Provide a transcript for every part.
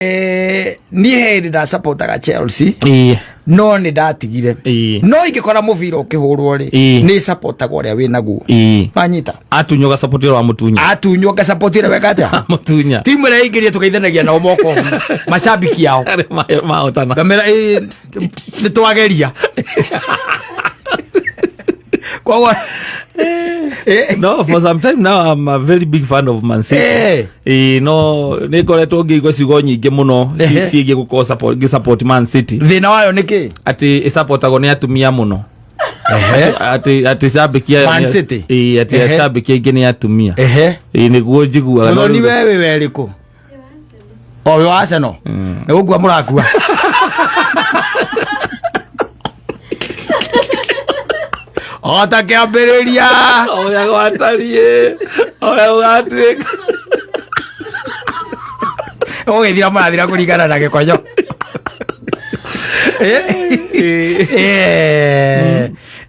Niĩ hĩndĩ ndacapotaga Chelsea, no nĩ ndatigire. No ingĩkora mũbira ũkĩhũrwo rĩ, nĩ capotaga ũrĩa wĩ naguo. Wanyita? Atunywo gacapoti ũrĩa wamutunya. Atunywo ngacapoti ũrĩa weka atĩa? Mutunya. Timu ĩrĩa ĩingĩrie tũgeithanagia nao moko, macambiki ao. Arĩa mahotana. Ngamera nĩ twageria koguo. No, for some time now I'm a very big fan of Man City. No nĩ ngoretwo ngĩigua ciugo nyingĩ mũno ciĩgiĩ gũkorwo ngĩ-support Man City. Thĩna wayo nĩ kĩ? Atĩ ĩsapotagwo nĩ atumia mũno. Atĩ cambĩki ayo Man City? Ĩĩ, atĩ cambĩki aingĩ nĩ atumia. Ĩĩ, nĩguo njiguaga. No Mũthoni, rĩu- we wĩ werĩkũ? O wĩ wa Arsenal? Nĩ gũkua mũrakua. O ta kĩambĩrĩria. O ũrĩa gwatariĩ, o ũrĩa gũgatuĩka. Ũgĩthira mũrathira kũringana na gĩkonyo.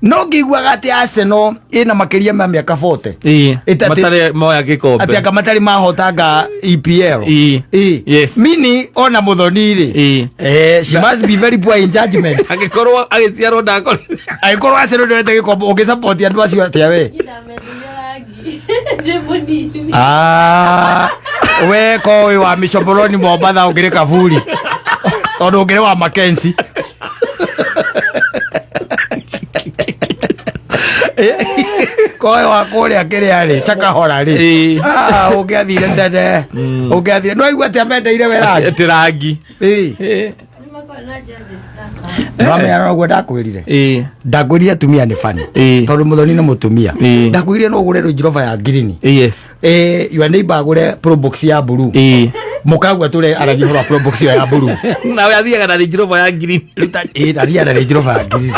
No ngĩiguaga atĩ Arsenal ĩna makĩria ma mĩaka 40 Matarĩ moya gĩkombe. Atĩ anga matarĩ mahotanga EPL. Mini ona mũthoni rĩ, she must be very poor in judgment. Angĩkorwo agĩciarwo ndakorire. Angĩkorwo Arsenal ndĩrete gĩkombe, ũngĩsupport andũ acio atĩa we? Ah, we ko wĩ wa mĩcoboroni Mombatha ũngĩrĩ kaburi tondũ ũngĩrĩ wa Mackenzie. Koe wa kũrĩa kĩrĩa rĩ, Chakahora rĩ. Ah, ũngĩathire tene, ũngĩathire no aigua atĩ amendeire we rangi. Atĩ rangi. Nĩwamenya noguo ndakwĩrire. Ndakwĩrire atumia nĩ bani. Tondũ mũthoni nĩ mũtumia. Ndakwĩrire no ũgũre Range Rover ya ngirini, your neighbor agũre Probox ya blue, mũkagua tũre aragia ũhoro wa Probox ĩyo ya blue. Nawe athiaga na Range Rover ya ngirini. Athiaga na Range Rover ya ngirini.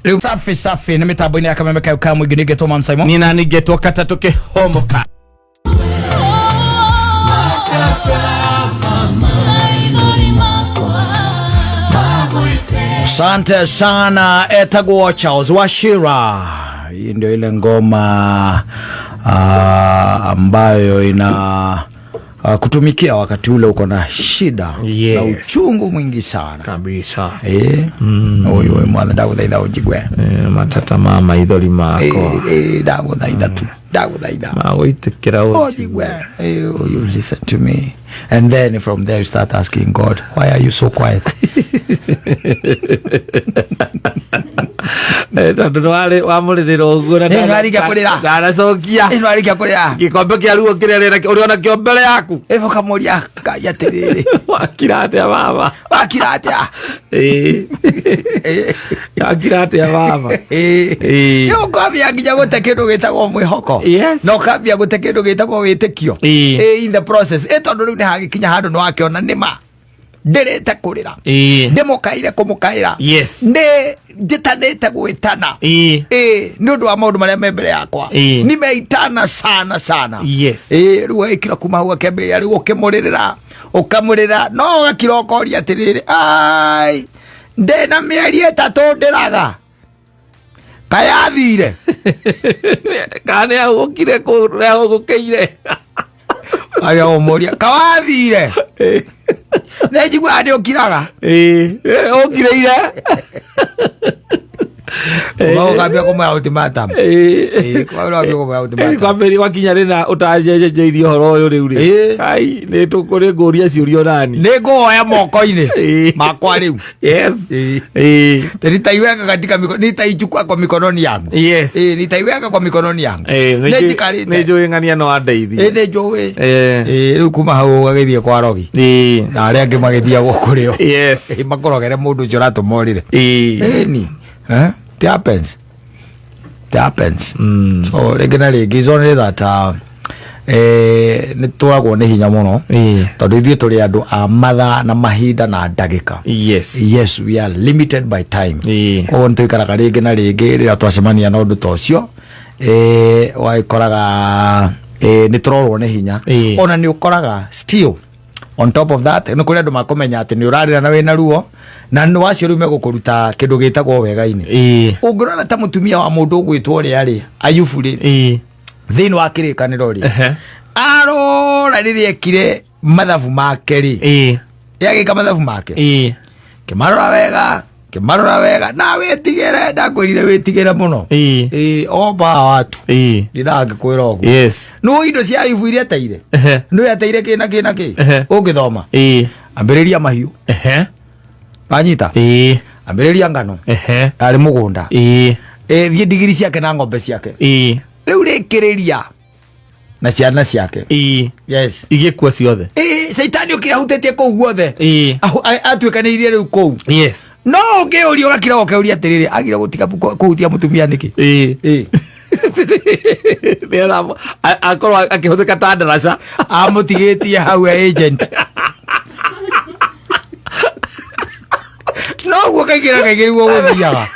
Rĩu safi safi nĩ mĩtambo-inĩ ya Kameme kayo ka mũingĩ nĩngetwo Man Simon. Nĩ nani ngetwo katatũ kĩhomoka. Asante sana, etagwo Charles Wachira. Hii ndio ile ngoma ambayo ina kutumikia wakati ule uko na shida na uchungu mwingi sana. Kabisa. Uyu uyu mwana ndaguthaitha unjigue. Matata ma maithori makwa. Ndaguthaitha tu, ndaguthaitha. Magũitĩkĩra. Unjigue. You listen to me and then from there you start asking God, "Why are you so quiet?" Tondũ nĩ wamũrĩrĩra ũguo na Nĩwarĩkia kũrĩra. ndanacokia. Ĩno arĩkia kũrĩra. Gĩkombe kĩa ruo kĩrĩa rĩ nakĩo ũrĩ ona kĩo mbere yaku. Ĩvo kamũria Ngai atĩrĩrĩ, wakira atĩa baba? Wakira atĩa? Wakira atĩa baba? Nĩ ũkwambia nginya gũte kĩndũ gĩtagwo mwĩhoko. Na ũkambia gũte kĩndũ gĩtagwo wĩtĩkio. In the process, tondũ rĩu nĩ hagĩkinya handũ nĩ wakĩona nĩma ndĩrĩte kũrĩra, ndĩmũkaire kũmũkaĩra, nĩ njĩtanĩte gwĩtana nĩ ũndũ wa maũndũ marĩa me mbere yakwa. Nimeitana sana sana. Rĩu agĩkira kuma hau akĩambĩrĩria rĩu ũkĩmũrĩrĩra ũkamũrĩra no ũgakira ũkoria atĩrĩrĩ, ai ndĩna mĩeri 3 ndĩraga kayathire. Kana nĩ ahũgũkire kũu nĩ ahũgũkĩire. Aya ũmũria kawathire, nĩ njiguaga nĩ ũkiraga. Ũngirĩire. Ũgambia kũmũhe ultimatum. Ũgambia kũmũhe ultimatum. Kwambĩrĩria gwakinya rĩna ũtacenjeirie ũhoro ũyũ rĩu rĩ, ai nĩ tũkũrĩ ngũria ciũria onani. Nĩ ngũhoya moko-inĩ makwa rĩu. Nitaiweka katika mikono, nitaichukua kwa mikononi yangu. Nitaiweka kwa mikononi yangu. Nĩ njikarĩte. Nĩ njũĩ ng'ania no andeithie. Nĩ njũĩ. Rĩu kuma hau ũgagĩthiĩ kwa rogi na arĩa angĩ magĩthiagwo kũrĩ o makorogere mũndũ ũcio ũratũma ũrĩre. Ĩni. Eh? It happens. It happens. So rĩngĩ na rĩngĩ it's only that nĩ tũragwo nĩ hinya mũno tondũ ithuĩ tũrĩ andũ a mathaa na mahinda na ndagĩka. Yes, we are limited by time. Koguo nĩ tũikaraga rĩngĩ na rĩngĩ rĩrĩa twacemania na ũndũ ta ũcio, wagĩkoraga nĩ tũrorwo nĩ hinya. Ona nĩ ũkoraga still on top of that nĩ kũrĩ andũ makũmenya atĩ nĩ ũrarĩra na wĩna ruo na nĩ wacio rĩu megũkũruta kĩndũ gĩtagwo wega-inĩ. Ũngĩrora ta mũtumia wa mũndũ ũgwĩtwo ũrĩa rĩ Ayubu rĩ, thĩinĩ wa Kĩrĩkanĩro rĩ, arora rĩrĩa ekire. Mathabu make rĩ, agĩka mathabu make, kĩmarora wega, kĩmarora wega, na wĩtigĩre, ndakwĩrire wĩtigĩre mũno. Ĩĩ, omba watu. Ndĩrangĩkwĩra ũguo. Nĩ indo cia Ayubu iria ateire, nĩ ateire kĩ na kĩ na kĩ. Ũngĩthoma, ambĩrĩria mahiũ, wanyita, ambĩrĩria ngano, arĩ mũgũnda, thiĩ ndigiri ciake na ng'ombe ciake, rĩu rĩkĩrĩria na ciana ciake. Yes. Igĩkua ciothe. Ĩĩ, caitani ũkĩra ahutĩtie kũu guothe. Atuĩkanĩirie rĩu kũu. No ũngĩũria ũgakira ũkeuria atĩrĩrĩ, agire gũtiga kũhutia mũtumia nĩkĩ? Ĩĩ. Nĩgetha akorwo akĩhũthĩka ta ndaraca. Amũtigĩtie hau e agent. Noguo kaingĩ na kaingĩ nĩguo gũthiaga,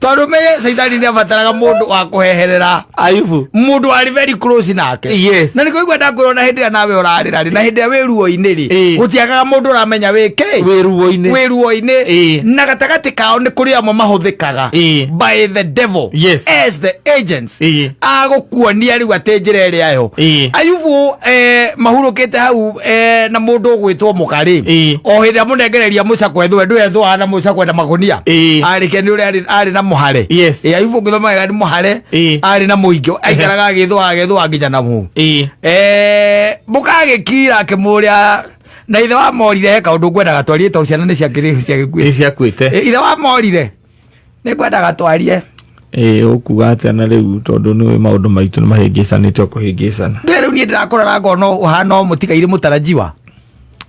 tondũ menye caitani nĩ abataraga mũndũ wa kũheherera Ayubu. Mũndũ warĩ very close nake. Na nĩkĩo igua ndakwĩra, ona hĩndĩ ĩrĩa nawe ũrarĩra rĩ, na hĩndĩ ĩrĩa wĩ ruo-inĩ rĩ, gũtiagaga mũndũ ũramenya wĩ kĩ. Wĩ ruo-inĩ. Wĩ ruo-inĩ. Na gatagatĩ kao nĩ kũrĩ amwe mahũthĩkaga by the devil as the agents, agũkuonia rĩu atĩ njĩra ĩrĩa yo Ayubu mahurũkĩte hau na mũndũ ũgwĩtwo mũkarĩ, o hĩndĩ ĩrĩa mũnengereria mũcakwe thwe ndwethwaga na mũcakwe na magunia, arĩke nĩ ũrĩa arĩ na mũhare. Ayubu ũngĩthoma wega nĩ mũhare. Arĩ na mũingĩ, aikaraga agĩthwaga agĩthwaga nginya na mũhu. Mũkagĩkira akĩmũrĩa na ithe wa morire, he kaũndũ ngwendaga twarie, tondũ ciana nĩ ciakĩrĩ ciagĩkuĩte. Nĩ ciakuĩte. Ithe wa morire, nĩ ngwendaga twarie. Ũkuga atĩa? Na rĩu tondũ nĩ maũndũ maitũ nĩ mahĩngĩcanĩte o kũhĩngĩcana. Ndĩ rĩu niĩ ndĩrakũrora ngona ũhana o mũtigairĩ mũtarajiwa.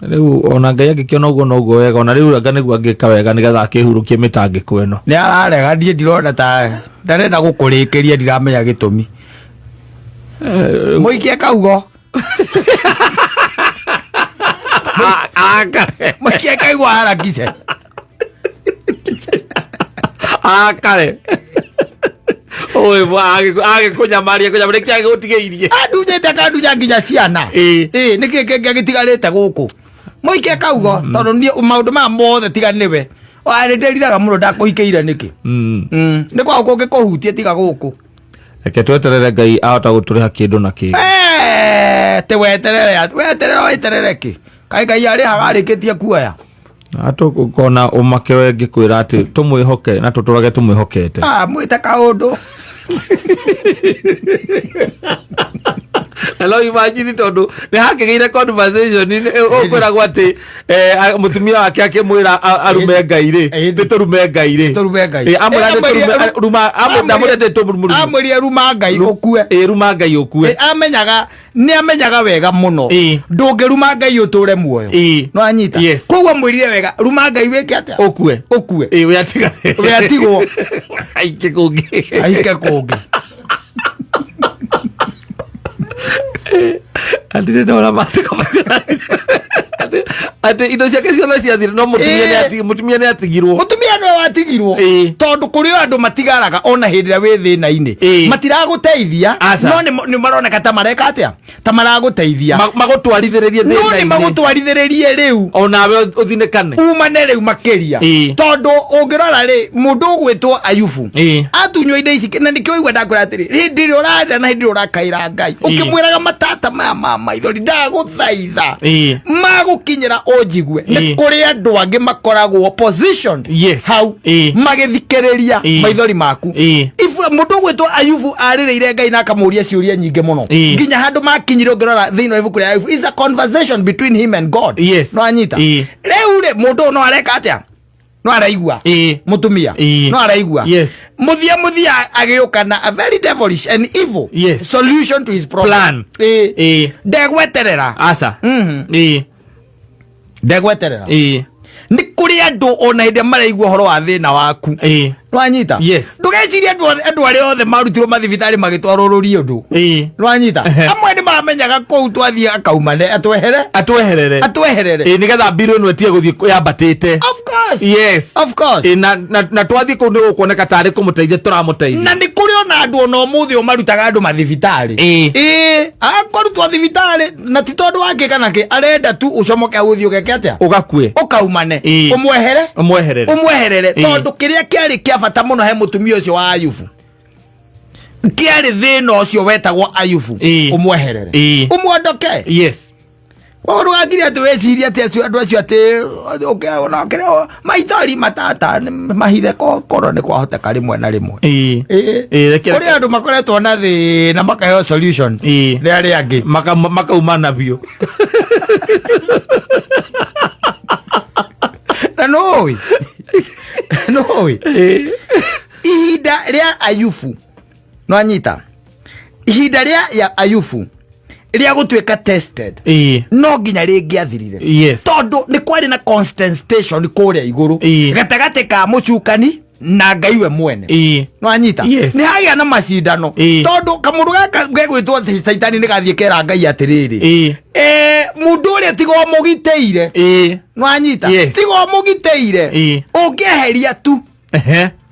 Rĩu ona Ngai angĩkĩona ũguo noguo wega, ona rĩu anga nĩguo angĩka wega nĩgetha akĩhurũkie mĩtangĩko ĩno. Nĩ ararega, niĩ ndirona ta ndarenda gũkũrĩkĩria, ndiramenya gĩtũmi. Mũikie kaugo. Akare. Mũikie kaugo harakice. Akare ũyũ agĩkũnyamaria kũnyamaria kĩa gũtigĩirie. Andunyĩte akandunya nginya ciana. Ĩ nĩkĩ kĩngĩ gĩtigarĩte gũkũ? Mũikie kaugo, tondũ niĩ maũndũ maya mothe tiga nĩwe nĩ ndĩriraga mũno ndakũhikĩire nĩkĩ. Nĩ kwaga kũngĩ kũhutie tiga gũkũ. Reke tweterere Ngai ahota gũtũrĩha kĩndũ na kĩngĩ. Te weterere weterere weterere kĩ? Kaĩ Ngai arĩhaga arĩkĩtie kuoya? Atũkona ũmake we ngĩkwĩra atĩ tũmwĩhoke na tũtũrage tũmwĩhokete. Ah, mwĩte kaũndũ. Na no imagine tondũ nĩ hakĩgĩire conversation ũkwĩragwo atĩ mũtumia wake akĩmwĩra arume Ngai rĩ, nĩ tũrume Ngai rĩ. Tũrume Ngai. Amwĩra nĩ tũrume ruma ndamwĩra nĩ tũmũrume. Amwĩrire ruma Ngai ũkue. Ruma Ngai ũkue. Amenyaga nĩ amenyaga wega mũno ndũngĩruma Ngai ũtũre muoyo. No anyita. Koguo amwĩrire wega, ruma Ngai wĩke atĩa? Ũkue. Ũkue. We atigare. We atigwo. Aike kũngĩ. Aike kũngĩ. Ndirĩ ndona mandĩko macio atĩ indo ciake ciothe ciathire no mũtumia mũtumia nĩ atigirwo. Mũtumia nĩwe watigirwo. Tondũ kũrĩ o andũ matigaraga ona hĩndĩ ĩrĩa wĩ thĩna-inĩ, matiragũteithia. Aca. No nĩ maroneka ta mareka atĩa, ta maragũteithia. Magũtwarithĩrĩrie no nĩ thĩna-inĩ. Magũtwarithĩrĩrie rĩu. Onawe ũthinĩkane. Umane rĩu makĩria. Tondũ ũngĩrora rĩ, mũndũ ũgwĩtwo Ayubu atunywo indo ici, na nĩkĩo igua ndakwĩra atĩrĩ, hĩndĩ ĩrĩa ũrarĩra na hĩndĩ ĩrĩa ũrakaĩra Ngai ũkĩmwĩraga matata maya ma maithori, ndagũthaitha magũkinyĩra ũnjigue, nĩ kũrĩ andũ angĩ makoragwo positioned hau magĩthikĩrĩria maithori maku. Mũndũ ũgwĩtwo Ayubu arĩrĩire Ngai na akamũria ciũria nyingĩ mũno, nginya handũ makinyire. Ũngĩrora thĩinĩ wa ibuku rĩa Ayubu, is a conversation between him and God. No anyita. Rĩu rĩ, mũndũ ũyũ no areka atĩa? No araigua mũtumia no araigua. Mũthia mũthia agĩũka na a very devilish and evil solution to his problem. Plan. Ndegweterera. Aca. Ndegweterera. Nĩ kũrĩ andũ ona hĩndĩ ĩrĩa maraigua ũhoro wa thĩna waku. Nwanyita? Yes. Ndũgecirie andũ arĩa othe marutirwo mathibitarĩ magĩtwarwo rũri ũndũ. Nwanyita? Amwe nĩ mamenyaga kũu twathiĩ akaumane atwehere. Atweherere. Atweherere. Nĩgetha mbirũ ĩno ĩtige gũthiĩ yambatĩte. Of course. Of course. Na twathiĩ kũu nĩ gũkuoneka tarĩ kũmũteithia tũramũteithia. Na nĩ kũrĩ ona andũ ona ũmũthĩ ũmarutaga andũ mathibitarĩ. Akũrutwo thibitarĩ na ti tondũ wake kana kĩ, arenda tu ũcomoke hau ũthiĩ ũgeke atĩa? Ũgakue. Ũkaumane. Ũmwehere. Ũmweherere. Ũmweherere. Tondũ kĩrĩa kĩarĩ kĩa bata mũno he mũtumia ũcio wa Ayubu Kĩarĩ thĩna ũcio wetagwo Ayubu. Ũmweherere, ũmwondoke. Koguo ndũgakire atĩ wĩcirie atĩ acio andũ acio atĩ ũkĩona kĩrĩa maithori matata nĩ mahithe korwo nĩ kwahoteka rĩmwe na rĩmwe. Kũrĩ andũ makoretwo na thĩna makaheo solution nĩ arĩa angĩ. Makaumana biũ. Na nũĩ nũĩ ihinda rĩa Ayubu nwanyita ihinda rĩa ya Ayubu rĩa gũtuĩka tested no nginya rĩngĩathirire, tondũ nĩ kwarĩ na constant kũrĩa igũrũ gatagatĩ ka mũcukani na Ngai we mwene. Nwanyita? Yes. Nĩ hagĩa na macindano, tondũ kamũndũ gaka gegwĩtwo Caitani nĩ gathiĩ kera Ngai atĩrĩrĩ, mũndũ ũrĩa tiga ũmũgitĩire. Nwanyita? Yes. Tiga ũmũgitĩire, ũngĩeheria tu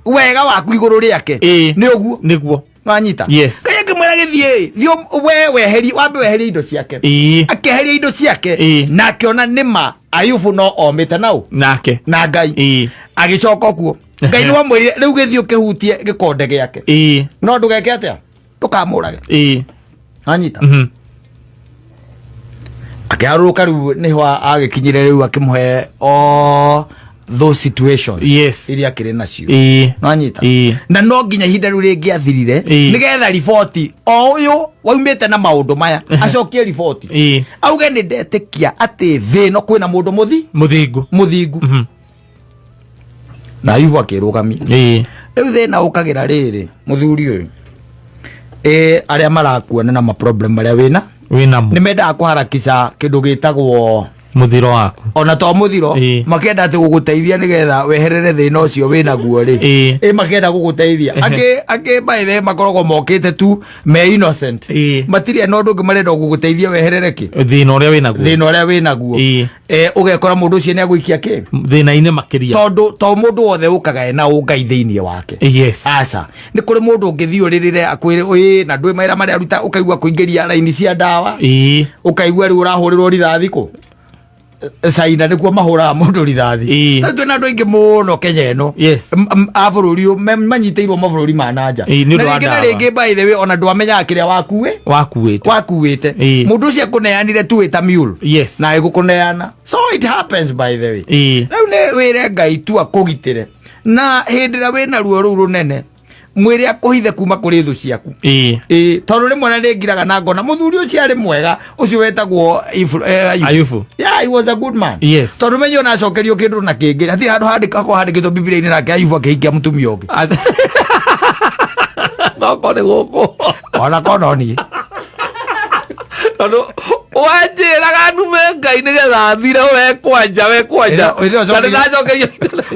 wega waku igũrũ rĩake, nĩ ũguo. Nĩguo. Nwanyita? Yes. Ngai akĩmwĩra gĩthiĩ thiĩ we weherie, wambe weherie indo ciake. Akĩeheria indo ciake na akĩona nĩma Ayubu no omĩte nau nake na Ngai. Agĩcoka kuo Ngai nĩ wamwĩrire rĩu gĩthiĩ ũkĩhutie gĩkonde gĩake, no ndũgeke atĩa? Ndũkamũrage. Anyita. Akĩharũrũka rĩu nĩho agĩkinyire rĩu akĩmũhe all those situations iria akĩrĩ nacio. Nwanyita? Na no nginya ihinda rĩu rĩngĩathirire, nĩgetha riboti o ũyũ waumĩte na maũndũ maya acokie riboti, auge nĩ ndetĩkia atĩ thĩ ĩno kwĩna mũndũ mũthi mũthingu. Mũthingu. Na Ayubu akĩrũgamia. Rĩu thĩna ũkagĩra rĩrĩ, mũthuri ũyũ, ĩ arĩa marakuona na maproblem marĩa wĩna wĩnamo, nĩ mendaga kũharakisha kĩndũ gĩtagwo mũthiro waku. Ona to mũthiro, makĩenda atĩ gũgũteithia nĩgetha weherere thĩna ũcio wĩnaguo rĩ. Ĩ makĩenda gũgũteithia, angĩ by the way makoragwo mokĩte tu me innocent, matirĩ na ũndũ ũngĩ marenda gũgũteithia weherere kĩ? Thĩna ũrĩa wĩnaguo. Thĩna ũrĩa wĩnaguo. Ũgekora mũndũ ũcio nĩ agũikia kĩ? Thĩna-inĩ makĩria. Tondũ to mũndũ wothe ũkaga ena ũngai thĩinĩ wake. Aca, nĩ kũrĩ mũndũ ũngĩthiĩ ũrĩrĩre akwĩre ĩ na ndwĩ mawĩra marĩa aruta, ũkaigua kũingĩria raini cia ndawa, ũkaigua rĩu ũrahũrĩrwo rithathi kũ Caina nĩkuo mahũraga mũndũ rithathi. Rĩu twĩna andũ aingĩ mũno Kenya ĩno a bũrũri ũyũ manyitĩirwo mabũrũri ma nanja. Ĩĩ, nĩ ũndũ Na wa rĩngĩ na ndawa. rĩngĩ, by the way, ona ndwamenyaga kĩrĩa wakuĩ wakuĩte. Wakuĩte. Mũndũ ũcio akũneanire tu wĩ ta mule na ĩgũkũneana. So it happens, by the way. Rĩu nĩ wĩre Ngai tu akũgitĩre na hĩndĩ ĩrĩa wĩna ruo rũu rũnene, mwĩre akũhithe kuma kũrĩ thũ ciaku. Ĩĩ, tondũ rĩmwe na nĩngiraga na ngona mũthuri ũcio arĩ mwega, ũcio wetagwo Ayubu. Ayubu. Yeah, he was a good man. Tondũ menye ona acokerio kĩndũ na kĩngĩ, hatirĩ handũ handĩkagwo handĩkĩtwo Bibilia-inĩ nake Ayubu akĩhikia mũtumia ũngĩ. No korwo nĩ gũkũ. Ona korwo niĩ. Tondũ wanjĩraga nume Ngai nĩgetha athire we kwanja we kwanja. Ĩno- ĩno Na nĩndacokerio.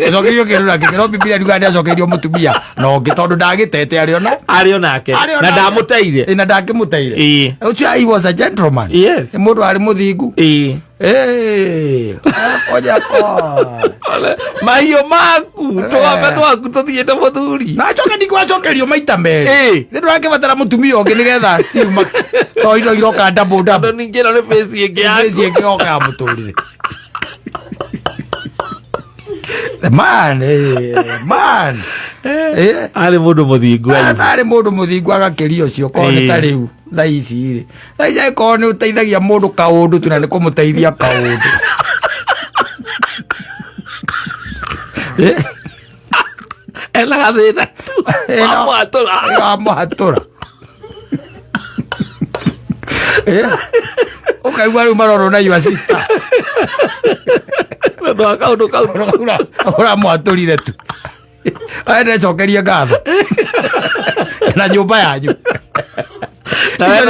Acokerio kĩndũ na kĩngĩ, no Bibilia ndiugaga nĩ acokeirio mũtumia na ũngĩ, tondũ ndagĩtete arĩ ona arĩ onake. Arĩ na onake. ndamũteire. Ĩ, na ndangĩmũteire. Ũcio he was a gentleman. Nĩ mũndũ warĩ mũthingu. Eh, ojako. Mahiũ maku, tũgombe twaku tũthiĩte mũthuri. Na acoke ndikwacokerio maita merĩ. Nĩ ndũrakĩbatara mũtumia ũngĩ nĩgetha still to indo iroka double double. Tondũ ningĩ ĩno nĩ face ĩngĩ yaku. Face ĩngĩ yoka ya mũtũrĩre. The man, man. Arĩ mũndũ mũthingu Ayubu. Arĩ mũndũ mũthingu agakĩria ũcio korwo nĩ ta rĩu thaa ici rĩ, thaa ici angĩkorwo nĩ ũteithagia mũndũ kaũndũ tu na nĩ kũmũteithia kaũndũ. Ena gathĩna tu. Wamwatũra. Wamwatũra. Ũkaigua rĩu marorwo na your sister. Tondũ wa kaũndũ kau. Ũramwatũrire tu. Ende cokerie ngatho na nyũmba yanyu. Na we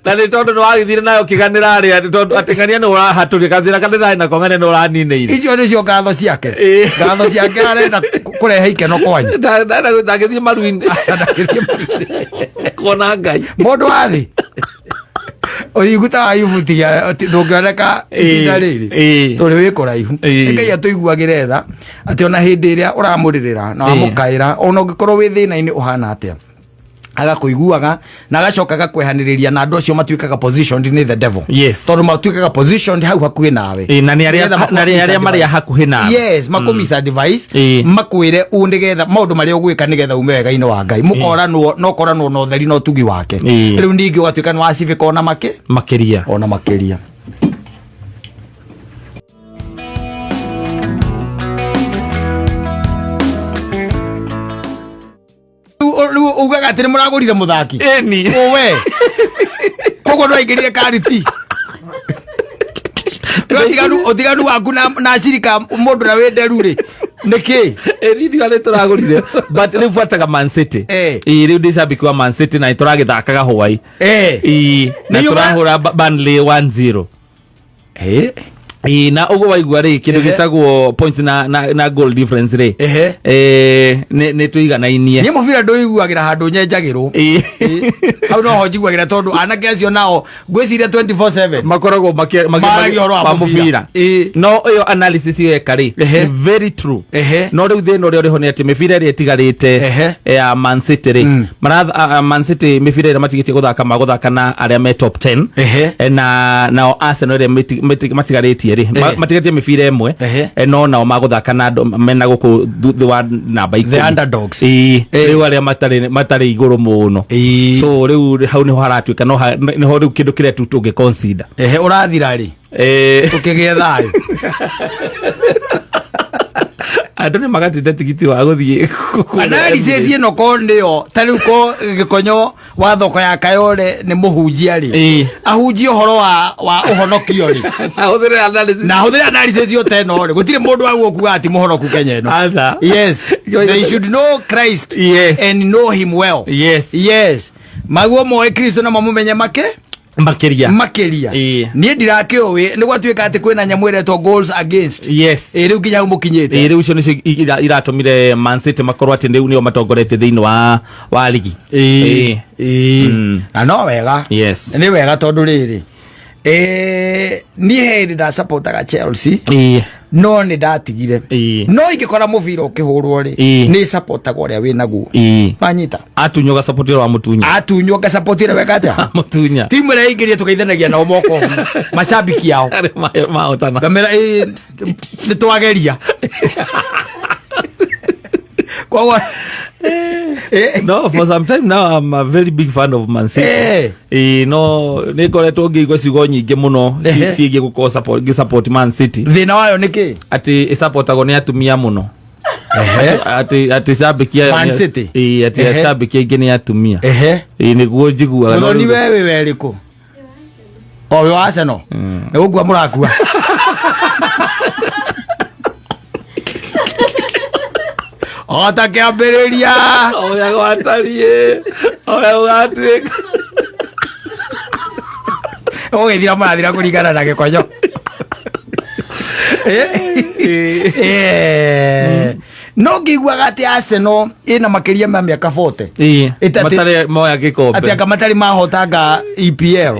na nĩ tondũ nĩ wagĩthire nayo ũkĩganĩra arĩa nĩ tondũ atĩ ng'ania nĩ ũrahatũria gathĩna karĩa ndarĩ nako ng'ania nĩ ũraninĩire. Icio nĩcio ngatho ciake. Ngatho ciake arenda kũrehe ikeno kwanyu. Ndagĩthiĩ maru-inĩ. Aca, ndagĩthiĩ maru-inĩ. Kuona Ngai. Mũndũ wa thĩ ũthingu ta wa Ayubu tiga ndũngĩoneka ihinda rĩrĩ tũrĩ wĩ kũraihu. Ngai atũiguagĩre tha atĩ ona hĩndĩ ĩrĩa ũramũrĩrĩra na wamũkaĩra, ona ũngĩkorwo wĩ thĩna-inĩ ũhana atĩa. Agakũiguaga na agacoka agakwehanĩrĩria na andũ acio matuĩkaga positioned nĩ the devil. Tondũ matuĩkaga positioned hau hakuhĩ nawe. Ĩ, na nĩ arĩa Nĩgetha na nĩ arĩa marĩa hakuhĩ nawe. Yes, makũ misadvice, makwĩre ũ nĩgetha maũndũ marĩa ũgwĩka nĩgetha ume wega-inĩ wa Ngai, mũkoranwo no koranwo na ũtheri na ũtugi wake. Rĩu ningĩ ũgatuĩka nĩ wacibĩka ona makĩ Makĩria. Ona makĩria. Rĩu ugaga atĩ nĩ mũragũrire mũthaki? Ĩni. Owe, koguo ndwaingĩrire kariti. Rĩu ũtiganu waku na cirika mũndũ na wĩnderu rĩ nĩkĩ? Ĩni, ndiga nĩ tũragũrire, but rĩu buataga Man City. Ĩ, rĩu ndĩ cambĩki wa Man City na nĩ tũragĩthakaga hwaĩ. Ĩ, na tũrahũra Burnley 1-0. Ĩ, na ũguo waigua rĩ, kĩndũ gĩtagwo points na goal difference rĩ, nĩ tũiganainie. Niĩ mũbira ndũiguagĩra handũ nyenjagĩrwo. Hau noho njiguagĩra, tondũ anake acio nao ngwĩciria 24/7 makoragwo maragia ũhoro wa wa mũbira. Mũbira. No ĩyo analysis ĩyo eka rĩ, nĩ very true. No rĩu thĩna ũrĩa ũrĩ ho nĩ atĩ mĩbira ĩrĩa ĩtigarĩte ya Man City rĩ, Man City mĩbira ĩrĩa matigĩtie gũthaka, magũthaka na arĩa me top 10. Na nao Arsenal ĩrĩa matigarĩtie rĩ, matigĩtie mĩbira ĩmwe. No nao magũthaka na andũ mena gũkũ thĩ wa namba The 10. underdogs. Ĩĩ, rĩu arĩa matarĩ igũrũ mũno. So rĩu hau nĩho haratuĩka no nĩho rĩu kĩndũ kĩrĩa tu tũngĩ consider. Ũrathira rĩ? Tũkĩgĩe thayũ. Andũ nĩ magatĩte tigiti wa gũthiĩ kũrĩa Analysis Emirates. ĩno ko nĩyo ta rĩu ko gĩkonyo wa thoko ya Kayole nĩ mũhunjia rĩ, ahunjie ũhoro wa ũhonokio rĩ, Na hũthĩre analysis. Na ahũthĩre analysis ĩyo ta ĩno rĩ, gũtirĩ mũndũ waguo kuga ati mũhonoku Kenya ĩno. Aca. Yes, they should know Christ and know him well. Yes, maguo moĩ Kristo na mamũmenye make Makĩria. Makĩria. Niĩ ndirakĩũĩ nĩ gwatuĩka atĩ kwĩna nyamũ ĩretwo goals against. Ĩ, rĩu nginya hau mũkinyĩte. Ĩ, rĩu icio nĩcio iratũmire Man City makorwo atĩ rĩu nĩo matongoretie thĩinĩ wa ligi. Ĩĩ. Na no wega. Nĩ wega, tondũ rĩrĩ, niĩ he hĩndĩ ndacapotaga Chelsea, no nĩ ndatigire. No ingĩkora mũbira ũkĩhũrwo rĩ, nĩ capotaga ũrĩa wĩ naguo. Manyita. Atunywo gacapoti ũrĩa wamutunya. Atunywo ngacapoti ũrĩa weka atĩa? Mutunya. Timu ĩrĩa ĩingĩrie tũgeithanagia nao moko, macambiki ao. Arĩa mahotana. Ngamera ĩ nĩ twageria koguo. No, for some time now I'm a very big fan of Man City. Ĩ, no nĩ ngoretwo ngĩigua ciugo nyingĩ mũno ciĩgiĩ gũkorwo ngĩ support Man City. Thĩna wayo nĩ kĩ? Atĩ ĩsapotagwo nĩ atumia mũno. Atĩ cambĩki ayo Man City? Ĩ, atĩ cambĩki aingĩ nĩ atumia. Ĩ, nĩguo njiguaga. No Mũthoni, we wĩ werĩkũ? O wĩ wa Arsenal? Nĩ gũkua mũrakua. O ta kĩambĩrĩria. Ũrĩa gwatariĩ, ũrĩa gũgatuĩka. Ũgĩthira mũrathira kũringana na gĩkonyo. No ngĩiguaga atĩ Arsenal ĩna makĩria ma mĩaka 40 Matarĩ moya gĩkombe. Atĩ anga matarĩ mahotanga EPL.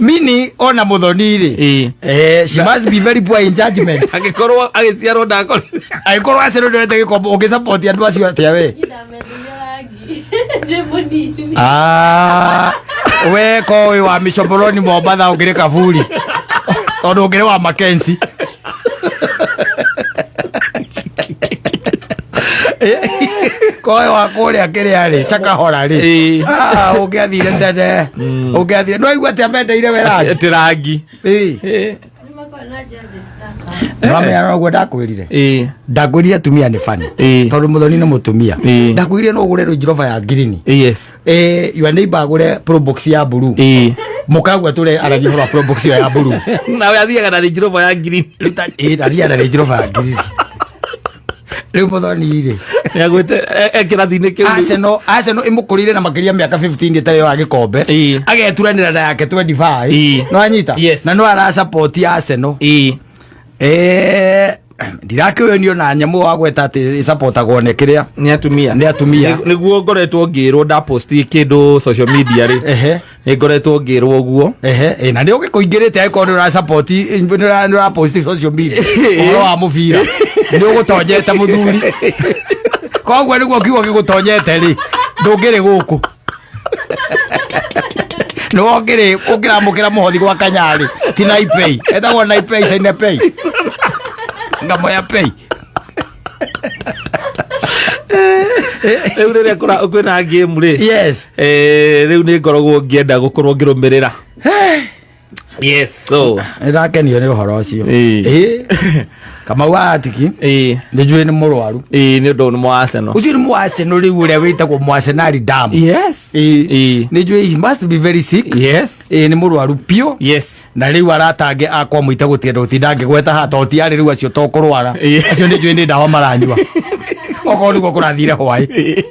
Mini ona Mũthoni rĩ, she must be very poor in judgment. Angĩkorwo agĩciarwo ndakore. Angĩkorwo Arsenal ndĩrete gĩkombe, ũngĩsupport andũ acio atĩa we? Ndĩ mũnini. Ah, we ko wĩ wa Mĩcoboroni Mombatha ũngĩrĩ kaburi, tondũ ũngĩrĩ wa Mackenzie koe wa kũrĩa kĩrĩa rĩ, Chakahora rĩ. Ah, ũngĩathire tene, ũngĩathire no igua atĩ amendeire we rangi. Atĩ rangi. Nĩwamenya noguo ndakwĩrire. Ndakwĩrire atumia nĩ bani, tondũ Mũthoni nĩ mũtumia. Ndakwĩrire no ũgũre Range Rover ya ngirini, your neighbor agũre Probox ya blue, mũkagua tũre aragia ũhoro wa Probox ĩyo ya blue. Nawe athiaga na Range Rover ya green. Rĩu athiaga na Range Rover ya ngirini rĩu Mũthoni rĩ. Nĩagwĩte kĩrathi-inĩ kĩu. Arsenal ĩmũkũrĩire na makĩria mĩaka 15 ĩtarĩ wa gĩkombe. Ageturanĩra na yake 25. No anyita. Na no arasupport Arsenal. Ndirakĩũĩ na nyamũ wagweta atĩ ĩsupportagwo nĩ kĩrĩa. Nĩ atumia. Nĩ atumia. Nĩguo ngoretwo ngĩrwo ndaposti kĩndũ social media rĩ, nĩ ngoretwo ngĩrwo ũguo. Ehe, na nĩ ũgĩkũingĩrĩte angĩkorwo nĩ ũrasupport, nĩ ũrapost social media ũhoro wa mũbira, nĩ ũgũtonyete mũthuri, koguo nĩguo kiugo gĩgũtonyete rĩ. Ndũngĩrĩ gũkũ. Nĩ wongĩrĩ ũngĩramũkĩra mũhothi gwa Kanyarĩ. Ti Naipei. Etagwo Naipei Sainepei. Ngamoya pay. Rĩu rĩrĩa kwĩna game rĩ, Yes. Rĩu nĩ ngoragwo ngĩenda gũkorwo ngĩrũmĩrĩra. Yes, so Nĩ ndakenio nĩ ũhoro ũcio. Ĩĩ. Ĩĩ. Kamau wa Atiki nĩ njũĩ nĩ mũrwaru. Ĩĩ, nĩ ũndũ nĩ mwa Arsenal. Ũcio nĩ mũarsenal rĩu ũrĩa wĩtagwo mũarsenali damu. Yes. Ĩĩ. Ĩĩ. Nĩ njũĩ he must be very sick. Yes. Ĩĩ, nĩ mũrwaru biũ. Yes. Na rĩu arata angĩ akwa mũita gũtienda gũtinda ngĩgweta haha tondũ ti arĩ rĩu acio to kũrwara. Ĩĩ. Acio nĩ njũĩ nĩ ndawa maranyua. Okorwo nĩguo kũrathire hwaĩ. Ĩĩ.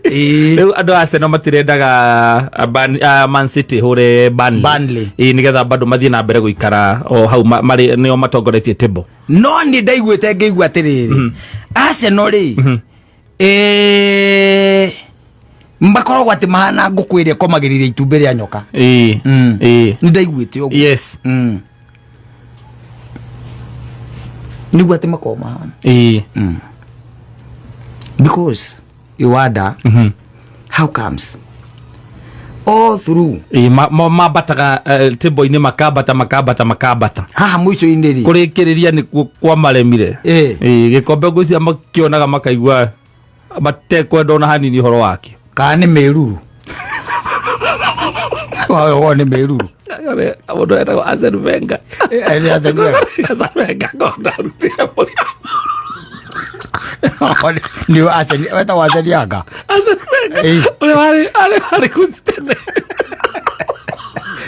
Ĩĩ. Rĩu andũ a Arsenal matirendaga Man City hũre Burnley. Burnley. Ĩĩ, nĩgetha bado mathiĩ na mbere gũikara o hau marĩ nĩo matongoretie table. No nĩ ndaiguĩte ngĩigua atĩrĩrĩ, Arsenal rĩ, makoragwo atĩ mahana ngũkũ ĩrĩa ĩkomagĩrĩria itumbĩ rĩa nyoka. Ĩĩ. Ĩĩ. Nĩ ndaiguĩte ũguo. Yes. Nĩguo atĩ makoragwo mahana. Ĩĩ. Because you wonder how comes all through Ĩĩ, mambataga table-inĩ, makambata, makambata, makambata. Haha mũico-inĩ rĩ, kũrĩkĩrĩria nĩkuo kwamaremire. Ĩĩ. Ĩĩ, gĩkombe ngwĩciria makĩonaga makaigua matekwenda ona hanini ũhoro wake. Kana nĩ mĩruru wawe nĩ mĩruru. Mũndũ etagwo Arsene Wenger. Nĩ Arsene Wenger. Arsene Wenger ngona arutire mũrĩa. Nĩ Arsene wetagwo Arsene Wenger. Arsene Wenger. Ĩĩ. Ũrĩa warĩ coach tene.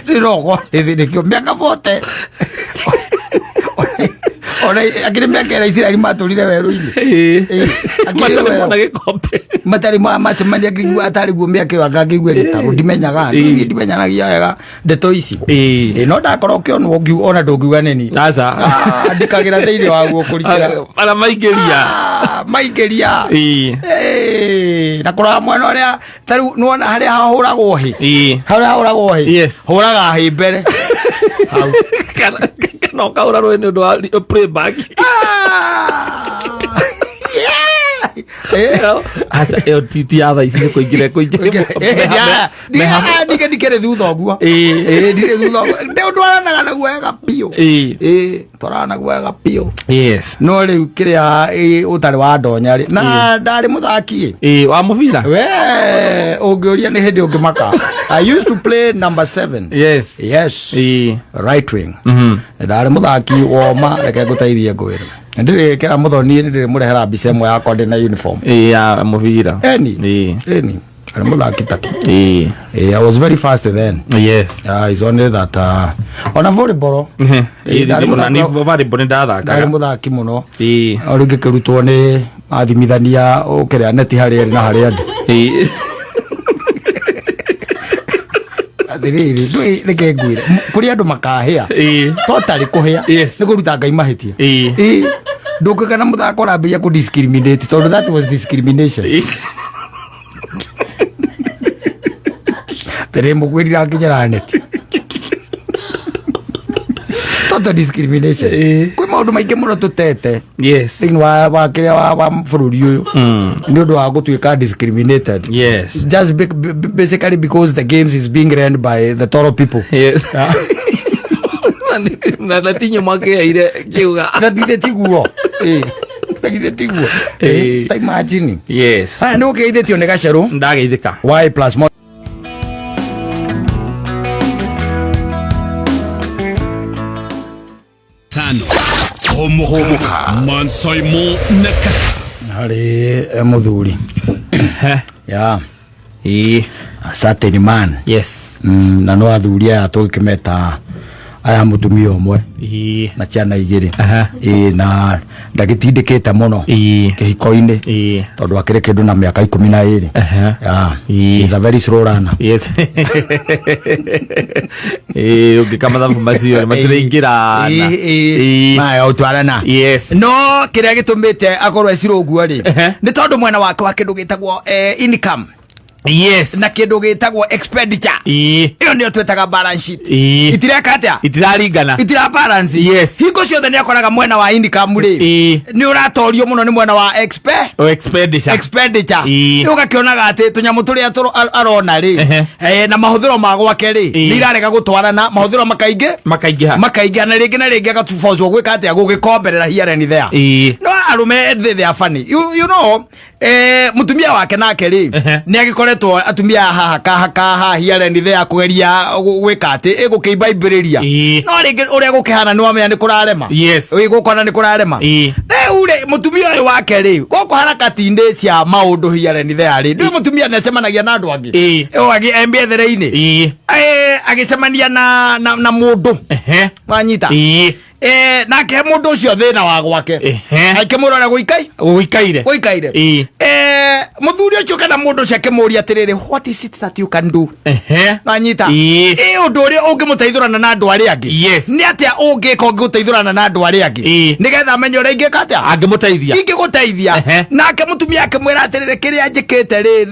Rĩrogo nĩkĩo mĩaka bote ona akĩrĩ mĩaka ĩrĩa Isiraeli matũrire werũ-inĩ. Ĩĩ. Ĩĩ, akĩrĩ Matarĩ werũ. mona gĩkombe. Matarĩ macemania ngĩigua atarĩ guo mĩaka ĩyo angangĩigua gĩtarũ ndimenyaga. Ĩĩ. Niĩ ndimenyanagia wega ndeto ici. Ĩĩ. Ĩĩ, no ndakorwo ũkĩonwo ona ndũngiuga nĩni. Aca. Andĩkagĩra thĩinĩ waguo kũrikĩra. Ara maingĩria. Ah, maingĩria. Ĩĩ. Ĩĩ, na kũrora mwena ũrĩa tarĩu nĩwona harĩa hahũragwo hĩ. Ĩĩ. Harĩa hahũragwo hĩ. Yes. Hũraga hĩ mbere hau. Kana ũkahũra rũĩ nĩ ũndũ wa playback. Ah! Yeah! Aca, ĩyo ti ya thaa ici nĩ kũingĩra kũingĩra. Ndige ndikĩrĩ thutha ũguo. Ĩĩ. Ĩĩ, ndirĩ thutha ũguo. Ndwaranaga naguo wega biũ. Ĩĩ. Ĩĩ, twaranaga naguo wega biũ. Yes. No rĩu kĩrĩa ũtarĩ wa ndonya rĩ, na ndarĩ mũthaki ĩ. Ĩĩ, wa mũbira. We ũngĩũria nĩ hĩndĩ ũngĩmaka. I used to play number 7. Yes. Yes. Ĩĩ. Right wing. Ndarĩ mũthaki woma, reke ngũteithie ngwĩre. Ndirĩkĩra mũthoni, nĩndĩrĩmũrehera mbica ĩmwe yakwa ndĩ na uniform. Ĩĩ, ya mũbira. Eni. Ĩĩ. Eni. Arĩ mũthaki taki. Ĩĩ. I was very fast then. Yes. It's only that ona volleyball. Ĩĩ, Ndarĩ ona mũthaki ni volleyball nĩ ndarĩ ndathakaga. Mũthaki mũno. Ĩĩ. O rĩngĩ kĩrutwo nĩ athimithania ũkĩrĩa neti harĩa ĩrĩ na harĩa ndĩ. Ĩĩ. Atĩrĩrĩ, ndũĩ reke ngwĩre, kũrĩ andũ makahĩa. Ĩĩ. Totally kũhĩa. Yes. Nĩ kũruta Ngai mahĩtia. Ĩĩ. Ĩĩ. Ndũngĩka na mũthako ũrambĩrĩria kũ discriminate tondũ that was discrimination. Ĩĩ. Tĩrĩ mũkwĩrira nginyĩra neti. Total discrimination. Ĩĩ. Kwĩ maũndũ maingĩ mũno tũtete Yes. thĩinĩ wa kĩrĩa wa bũrũri ũyũ nĩ ũndũ wa gũtuĩka discriminated. Yes. Just basically because the games is being ran by the Toro people. Yes. Na tinyo makĩheire kiuga. Na githĩ tiguo? Ĩĩ. Na githĩ tiguo? Ĩĩ. Ta imagine. Yes. Aya, nĩ ũkĩgeithĩtio nĩ gacerũ. Ndageithĩka. Y plus mo Tano. Homoka. Mansaimo na Kata. Harĩ mũthuri ya Ĩĩ. A certain man. Yes. Na no athuri aya tũgĩkĩmeta aya mũtumia ũmwe Ĩĩ. na ciana igĩrĩ. Aha. Ĩĩ, na ndagĩtindĩkĩte mũno Ĩĩ. kĩhiko-inĩ Ĩĩ. tondũ akĩrĩ kĩndũ na mĩaka 12. Aha. Yeah. Ĩĩ. He's a very slow learner. Yes. Ĩĩ, ũngĩka mathabu macio matirĩingĩrana. Ĩĩ. Maya ũtwarana. Yes. No kĩrĩa gĩtũmĩte akorwo ecirwo ũguo rĩ, Ehe. nĩ tondũ mwena wake wa kĩndũ gĩtagwo income. Yes. Na kĩndũ gĩtagwo expenditure. Ĩyo nĩyo twĩtaga balance sheet. Itireka atĩa? Itiraringana. Itira balance. Yes. Hingo ciothe nĩ akoraga mwena wa income rĩ, nĩ ũratorio mũno nĩ mwena wa O expenditure. Expenditure. Rĩu ũgakĩonaga atĩ tũnyamũ tũrĩa arona rĩ, na mahũthĩro ma gwake rĩ, nĩ irarega gũtwarana, mahũthĩro makaingĩ makaingĩha. Makaingĩ, na rĩngĩ agatubocwo gwĩka atĩa? Gũgĩkomberera here and there. No arũme they are funny, you know, mutumia wake nake rĩ, nĩ agĩkoretwo atumia haha kaha kaha here and there kũgeria gwĩka atĩ ĩgũkĩimba imbĩrĩria. No rĩngĩ ũrĩa gũkĩhana nĩ wamenya nĩ kũrarema. Ĩ, gũkona nĩ kũrarema. Rĩu rĩ, mũtumia ũyũ wake rĩ, gũkũ harakati-inĩ cia maũndũ here and there rĩ, ndũĩ mũtumia nĩ acemanagia na andũ angĩ. Ĩyo mbiethere-inĩ. Agĩcemania na mũndũ. Wanyita? Nake mũndũ ũcio thĩna wa gwake, akĩmũrora gũikai gũikaire. Gũikaire. Mũthuri ũcio kana mũndũ ũcio akĩmũria atĩrĩrĩ, "What is it that you can do?" Wanyita? Ĩ, ũndũ ũrĩa ũngĩmũteithũrana na andũ arĩa angĩ. Nĩ atĩa ũngĩka ũngĩgũteithũrana na andũ arĩa angĩ, nĩgetha amenye ũrĩa ingĩka atĩa, angĩmũteithia. Ingĩgũteithia. Nake mũtumia akĩmwĩra atĩrĩrĩ, kĩrĩa njĩkĩte rĩ,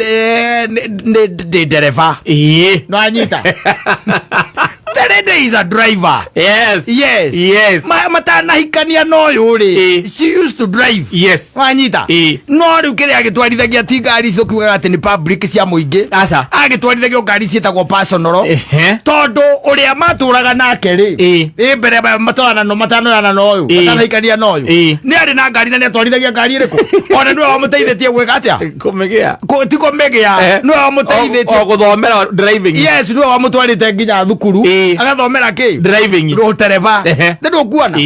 ndĩ ndereba. Nwanyita? The lady is a driver. Yes. Matanahikania na ũyũ rĩ, she used to drive. Wanyita? No rĩu kĩrĩa agĩtwarithagia ti ngari icio kiugaga atĩ nĩ public cia mũingĩ. Aca. Agĩtwarithagia ngari ciĩtagwo personal, tondũ ũrĩa matũraga nake rĩ, ĩ mbere matwarana matanoyana na ũyũ, matanahikania na ũyũ, nĩ arĩ na ngari na nĩ atwarithagia ngari ĩrĩkũ, ona nĩwe wamũteithĩtie gwĩka atĩa? Kũmĩgĩa. Ti kũmĩgĩa, nĩwe wamũteithĩtie O gũthomera driving. Yes, nĩwe wamũtwarĩte nginya thukuru, agathomera kĩ? Driving. Ũtereba. Nĩ ndũkuona?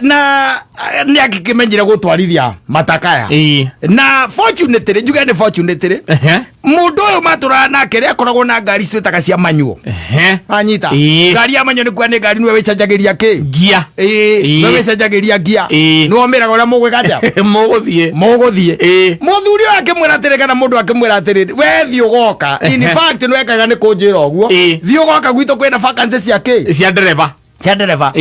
Na nĩ akĩmenyire gũtwarithia matakaya. Na fortunately, njuge nĩ fortunately, mũndũ ũyũ matũraga nake rĩ, akoragwo na ngari citwĩtaga cia manual. Anyita? Ngari ya manual nĩ kuga nĩ ngari nĩwe wĩcenjagĩria kĩ? Ngia. Nĩwe wĩcenjagĩria ngia. Nĩwe ũmĩraga ũrĩa mũgwĩka atĩa, mũgũthiĩ. Mũgũthiĩ. Mũthuri ũyũ akĩmwĩra atĩrĩ, kana mũndũ akĩmwĩra atĩrĩ, we thiĩ ũgoka, in fact nĩwekaga nĩ kũnjĩra ũguo, thiĩ ũgoka gwitũ kwĩna vacancy cia kĩ? Cia ndereba. Cia ndereba.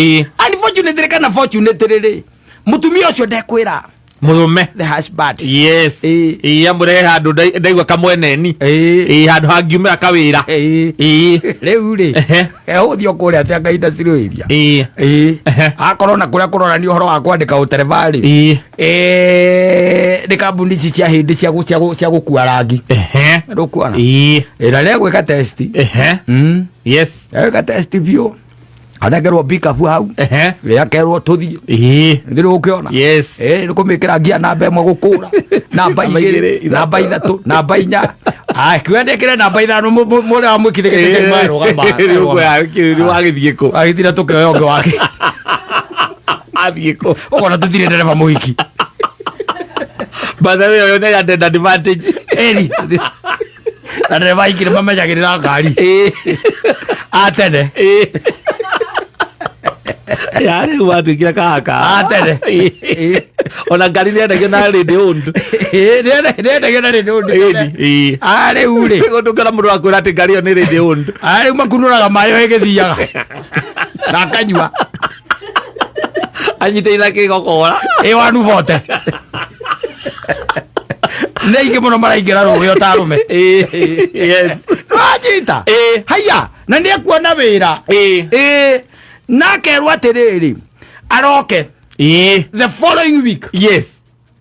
Unfortunately kana fortunately rĩ, mũtumia ũcio ndekwĩra mũrũme, the husband. Ĩĩ, amũrehe handũ ndaigua kamweneni. Ĩĩ, handũ hangiumĩra kawĩra. Rĩu rĩ, ehũthio kũrĩa atĩ anga industrial area. Akorwo na kũrĩa kũronania ũhoro wa kwandĩka ũtereba rĩ, nĩ kambuni ici cia hĩndĩ cia gũkua rangi. Ndũkuona? Na rĩegwĩka test. Egwĩka test biũ, anengerwo pickup hau. Akerwo tũthiĩ. Ndĩrĩ ũkĩona? Yes. Nĩ kũmĩkĩra ngia namba ĩmwe, gũkũra namba namba 2, 2, namba 3, namba 4. Ai, kiwendekire namba 5, mũrĩa wamwĩkithĩkĩte marũgama. Rĩu agĩthiĩ kũ? Agĩtira tũkĩoya ũngĩ wake. Athiĩ kũ? Ũkona tũtirĩ ndereba mũhiki. By the way, ũyũ nĩ added advantage. Eri na ndereba aingĩ nĩ mamenyagĩrĩra ngari atene. Ya rĩu watuĩkire kahaka. Atene. Ona ngari nĩendagio na lady owned. Nĩendagio na rĩndĩ. Ĩni, ĩĩ. Rĩu rĩ, ndũngĩona mũndũ wakwĩra atĩ ngari ĩyo nĩ lady owned. Rĩu makunũraga maĩ o ĩgĩthiaga na akanyua. Anyitĩire kĩgokora. Ĩ wanu bote nĩ aingĩ mũno maraingĩra rũĩ o ta arũme. Wanyita? Haya, na nĩ ekuona wĩra. Ĩ, na akerwo atĩrĩrĩ, aroke the following week.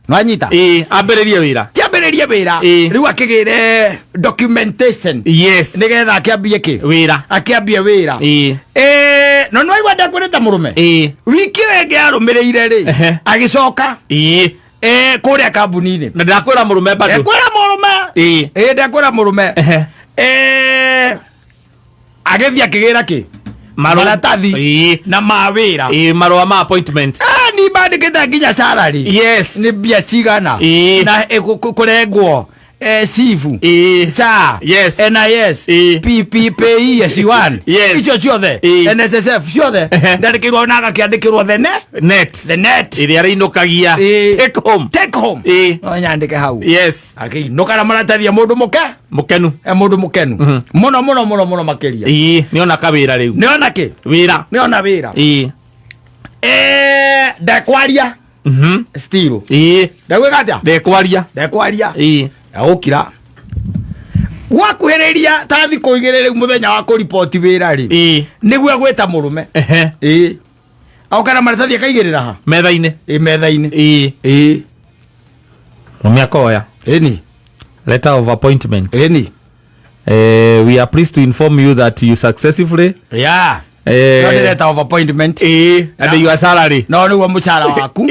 Nwanyita? Ĩĩ, ambĩrĩrie wĩra. Kĩambĩrĩrie wĩra. Rĩu akĩgĩre documentation nĩgetha akĩambie kĩ? Wĩra. Akĩambie wĩra. No nĩwaigua ndekwĩrĩte mũrũme? Wiki ĩyo ĩngĩ yarũmĩrĩire rĩ, agĩcoka kũrĩa kambuni-inĩ. Na ndakwĩra mũrũme bado. Ndekwĩra mũrũme. Ĩ, ndekwĩra mũrũme. Agĩthiĩ akĩgĩra kĩ? Maratathi na ma wĩra. Ĩĩ, marũa ma appointment. Ah, ni bandĩkĩte nginya salary. Nĩ mbia cigana. Na kũrengwo sifu, SHA, NIS, PPPE, S1, icio ciothe, NSSF ciothe. Ndandĩkĩirwo na agakĩandĩkĩrwo the net. Net. The net. Ĩrĩa rĩinũkagia. Take home. Take home. No nyandĩke hau. Akĩinũka na maratathi ya mũndũ mũke Mũkenu. E mũndũ mũkenu mũno mũno mũno mũno makĩria. Ĩĩ, nĩona kawĩra rĩu. Nĩona kĩ? Wĩra. Nĩona wĩra. Ndekwaria. Still ndegwĩka atĩa? Ndekwaria. Ndekwaria. Agũkira. Gwakuhĩrĩria ta thikũ igĩrĩ rĩu mũthenya wa kũriboti wĩra rĩ, nĩguo egwĩta mũrũme. Ĩĩ, aoka na maratathi akaigĩrĩra ha Metha-inĩ. Ĩ, metha-inĩ. Ĩĩ. Mũrũme akoya Ĩni. Letter of appointment. Ĩni. We are pleased to inform you that you successfully No nĩ letter of appointment. And your salary. No nĩguo mũcara waku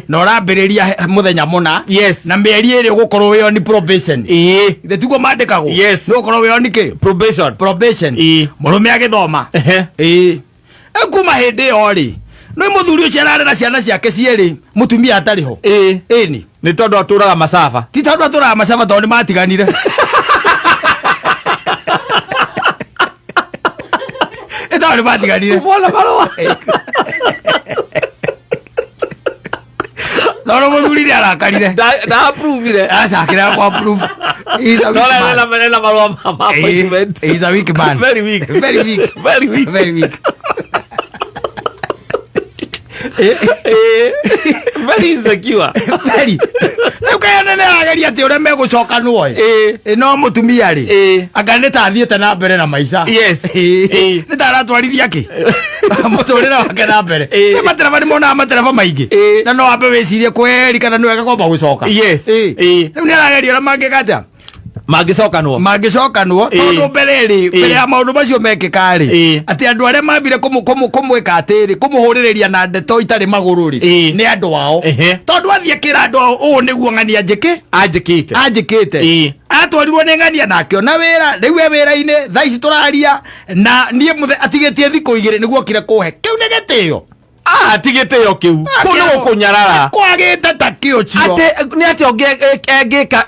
na ũrambĩrĩria mũthenya mũna na mĩeri ĩrĩ ũgũkorwo wĩ on probation. Ithe tiguo mandĩkagwo? Yes. Nĩ ũgũkorwo wĩ on kĩ? Probation. Probation. Mũrũme agĩthoma. Ĩĩ. Rĩu kuma hĩndĩ ĩyo rĩ, nĩ mũthuri ũcio ararera ciana ciake cierĩ mũtumia atarĩ ho. Ĩni. Nĩ tondũ atũraga macaba. Ti tondũ atũraga macaba, tondũ nĩ matiganire. Ĩ, tondũ nĩ matiganire. Mwana marũa. Tondũ mũthuri nĩ arakarire. Nda approve-ire. Acakĩra kwa approve. He's a No, weak man. ena marũa ma appointment. He's a weak man. Very weak. Very weak. Very weak. Very weak. Very insecure. Very. Rĩu kaĩ nĩ arageria atĩ ũrĩa megũcokanwo ĩ. Ĩ, no mũtumia rĩ, anga nĩ ta athiĩte na mbere na maica. Nĩ ta aratwarithia kĩ mũtũrĩre wake na mbere. Nĩ matereba, nĩ monaga matereba maingĩ. Na no wambe wĩcirie kweri kana nĩ wega kwamba gũcoka. Rĩu nĩ arageria ũrĩa mangĩkaja Mangĩcokanwo. Mangĩcokanwo. Tondũ mbere rĩ, mbere ya maũndũ macio mekĩka rĩ, atĩ andũ arĩa mambire kũmwĩka atĩrĩ, kũmũhũrĩrĩria na ndeto itarĩ magũrũ rĩ, nĩ andũ ao. Tondũ athiĩ akĩra andũ ao, ũũ nĩguo ng'ania njĩkĩ Anjĩkĩte. Anjĩkĩte. Atwarirwo nĩ ng'ania na akĩona wĩra. Rĩu e wĩra-inĩ thaa ici tũraria na niĩ mũthe atigĩtie thikũ 2 nĩguo okire kũhe. Kĩu nĩ gĩtĩo? Ah, ti gĩtĩo kĩu. Kũu nĩ gũkũnyarara. Kwagĩte ta kĩ ũcio. Atĩ nĩ atĩa ũngĩ angĩka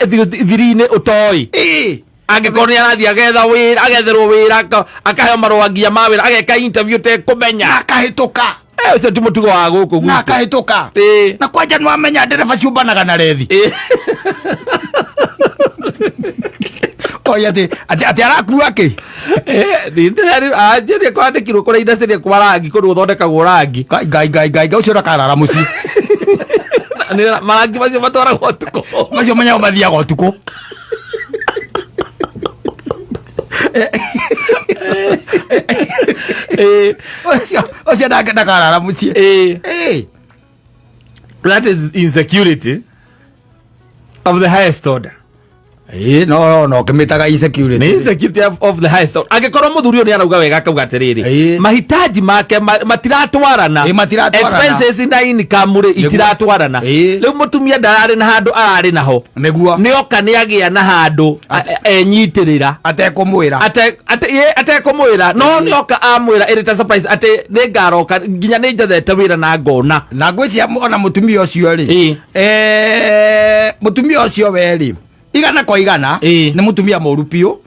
thiri-inĩ ũtoĩ? Angĩkorwo nĩ arathiĩ agetha wĩra, agetherwo wĩra, akaheo marũa nginya ma wĩra, ageka interview ũtekũmenya. Na akahĩtũka. Ũcio ti mũtugo wa gũkũ Na gwitũ. akahĩtũka. Na kwanja nĩ wamenya ndereba ciũmbanaga na rethi. Oya atĩ arakua kĩ? Anjĩrie kwandĩkirwo kũrĩa industry kwa rangi, kũndũ gũthondekagwo rangi. Ngai ngai ngai ngai ngai, ũcio ndakarara mũciĩ. Nĩ marangi macio matwaragwo ũtukũ. Macio manyao mathiaga ũtukũ. Ũcio ndakarara mũciĩ. That is insecurity of the highest order. Ĩĩ, no no no kĩmĩtaga insecurity. Nĩ insecurity of the highest order. Angĩkorwo mũthuri ũyũ nĩ arauga wega akauga atĩrĩrĩ, mahitaji make matiratwarana. Ĩĩ, matiratwarana. Expenses na income rĩ, itiratwarana. Rĩu mũtumia ndararĩ na handũ ararĩ naho. Nĩ oka nĩ agĩa na handũ enyitĩrĩra. Atekũmwĩra. Atekũmwĩra. No nĩ oka amwĩra ĩrĩ ta surprise atĩ nĩ ngaroka nginya nĩ njethete wĩra na ngona. Na ngwĩciria ona mũtumia ũcio rĩ, mũtumia ũcio we rĩ, 100%, nĩ mũtumia mũru biũ.